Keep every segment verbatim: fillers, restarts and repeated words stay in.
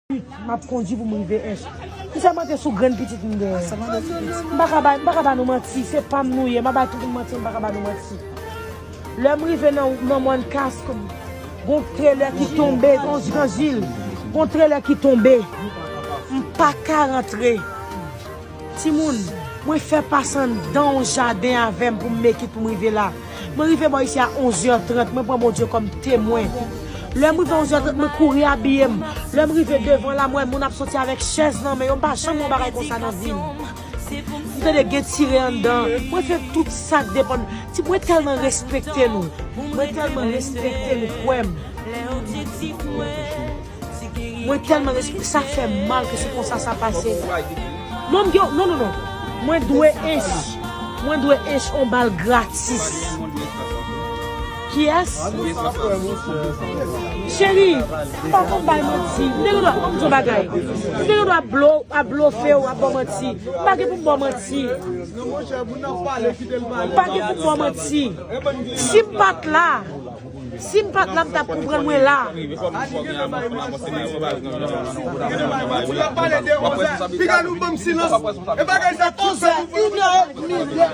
M ap kondui pou m rive Ench. M sèlman te sou grenn pitit m genyen. M pa ka ba, m pa ka ba nou manti, se pa m nou ye, m ap bay tout moun manti, m pa ka ba nou manti. Lè m rive nan, nan Mòn Kas, gon trelè ki tonbe, yon granjil, gon trelè ki tonbe. M pa ka rantre. Timoun, mwen fè pase anndan yon jaden avè m pou m make it pou m rive la. Mwen rive bò isi a onzè trant, mwen pran Bondye kòm temwen. Lè m rive onzè trant, mwen kouri abiye m. Lè m rive devan la, mwen wè moun ap soti avèk chèz nan men yo. M pa janm wè yon bagay konsa nan vi m. M tande gen tire anndan. Mwen fè tout sa k depann. Ti, mwen tèlman respekte nou. Mwen tèlman respekte nou, kwè m. Mwen tèlman respekte, sa fè m mal ke se konsa sa pase. Non, m gen, non, non, non. Mwen dwe Ench. Mwen dwe Ench on bal gratis. Kiyès? Cheri, m pa konn bay manti. M te gen dwa, ban m di w bagay. M te gen dwa blo, ap blofe w, ap ba w manti. M pa gen pou m ba w manti. M pa gen pou m ba w manti. Si m pa t la, Si m pa t la, m t ap konprann mwen la. Piga nou ban m silans. E bagay sa konsa nou fè.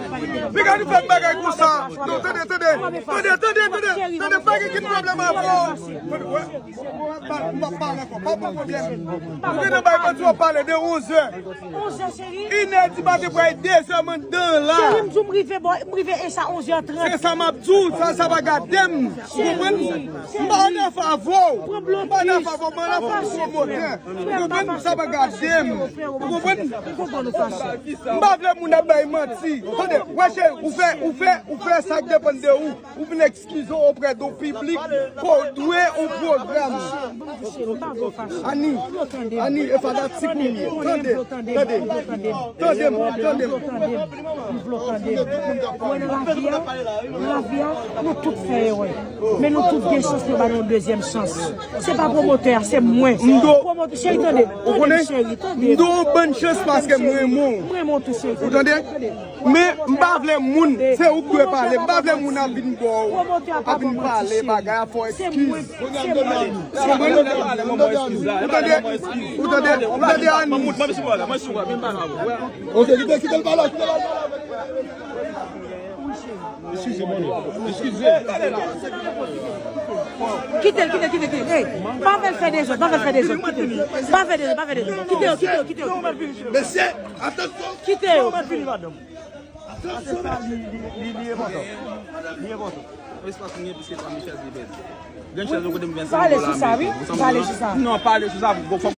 Piga nou fè bagay konsa. Non, tande, tande. Tande, tande, tande. Tande, pa gen ki pwoblèm avè w. M p ap pale ankò. Pa pran pwoblèm. Nou gen nan bay manti w ap pale de onzè. Onzè, cheri. Inè di maten pou al dezè m anndan la. Cheri, m di w m rive bò, m rive Ench a onzè trant. Se sa m ap di w, sa, sa pa gade m. Ou konprann? M pa nan favè w. M pa nan favè w, m nan favè w pwomotè. Ou konprann? Sa pa gade m. Ou konprann? M pa vle moun ap bay manti. Tande, wè cheri, ou fè, ou fè, ou fè sa k depann de ou. Ou vin eskize w oprè de yon piblik ke w dwe yon pwogram. Ani, Ani, e fanatik ou m ye. Tande, tande, tande m, tande m. Mwen nan lavi a, nan lavi a, nou tout fè erè. Men nou tout gen chans nou ba nou yon dezyèm chans. Se pa pwomotè a, se mwen. Pwomotè, cheri, tande, tande m, cheri, tande. M do w yon bann chans paske m renmen w. M renmen w tou, cheri. Ou tande? Men m pa vle moun, se ou k dwe pale. M pa vle moun ap vin bò w, ap vin pale bagay, ap fè w eskiz. Ou tande? Ou tande? Ou tande, Ani? Ok, kite, kite l pale, kite l pale. Eskize, mwen. Eskize. Kite l, kite l, kite l, kite l. Ey, pa fè l fè dezòd, pa fè l fè dezòd, kite l. Pa fè dezòd, pa fè dezòd. Kite yo, kite yo, kite yo. Mesye, atansyon. Kite yo. Pale sou sa, wi. Pale sou sa. Non, pale sou sa.